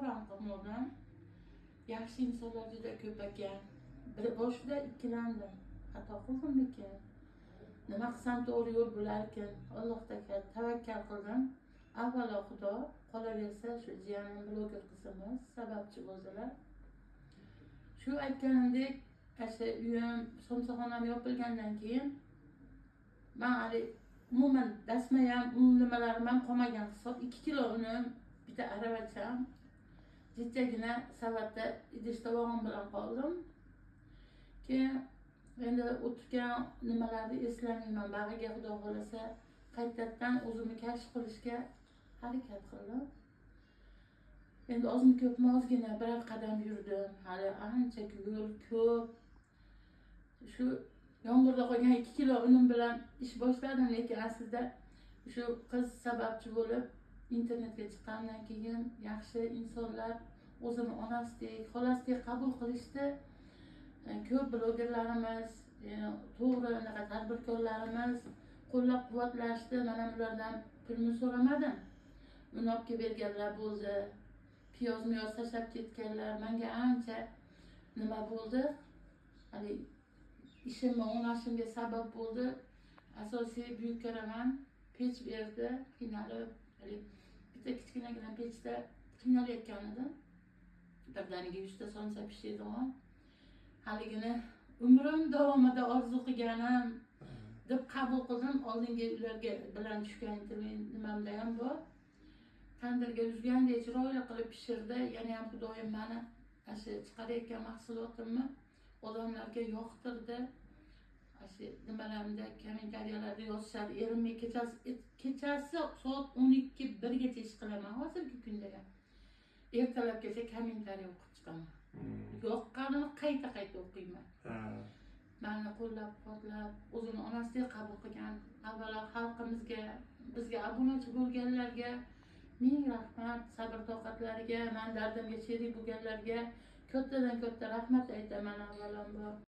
Tasavvur ham qilmadim. Yaxshi insonlar juda ko'p ekan. Bir boshida ikkilandim. Xato qildimmikin? Nima qilsam to'g'ri yo'l bo'larkin? Allohga tavakkal qildim. Avvalo Xudo, qolaversa shu jiyanim bloger qizimiz sababchi bo'ldilar. Shu aytganimdek, o'sha uyim, somsaxonam yopilgandan keyin man hali umuman dasmayam, un nimalarim ham qolmagan hisob. 2 kilo unim, bitta aravacham, jichchagina savatda idish tovog'im bilan qoldim. Keyin endi o'tgan nimalarni eslamayman. Bag'iga Xudo xohlasa qaytadan o'zimni kashf qilishga harakat qildim. Endi ozmi ko'pmi ozgina birar qadam yurdim. Hali ancha yo'l ko'p. Shu yomg'irda qolgan 2 kilo unim bilan ish boshladim, lekin aslida shu qiz sababchi bo'lib internetga chiqqandan keyin yaxshi insonlar o'zini onasidek, xolasidek qabul qilishdi. Ko'p blogerlarimiz, to'g'ri anaqa tadbirkorlarimiz qo'llab-quvvatlashdi. Men ham ulardan pulni so'ramadim. Un olib kelib berganlar bo'ldi. Piyoz miyoz tashlab ketganlar. Menga ancha nima bo'ldi? Hali ishimni o'nglashimga sabab bo'ldi. Asosiy Buyuk Karavan pech berdi, qiynalib, haligi bitta kichkinagina pechda qiynalayotgan edim. Birdaniga 100 ta somsa pishirdim. Haligini umrim davomida orzu qilganim deb qabul qildim. Oldingi ularga bilan tushgan intervyu nimamda ham bor. Tandirga uzgandek chiroyli qilib pishirdi. Yana ham Xudoyim mani shu chiqarayotgan mahsulotimni odamlarga yoqtirdi. Shu nimalarimda kommentariyalarda yozishadi. Erimga kechasi soat 12-1 gacha ish qilaman hozirgi kunda ham. Ertalabgacha kommentariy o'qib chiqaman. Yoqqanini qayta-qayta o'qiyman. Mani qo'llab-quvvatlab, o'zini onasidek qabul qilgan, avvalo xalqimizga, bizga obunachi bo'lganlarga ming rahmat, sabr toqatlariga, man dardimga sherik bo'lganlarga kattadan katta rahmat aytaman avvalambor.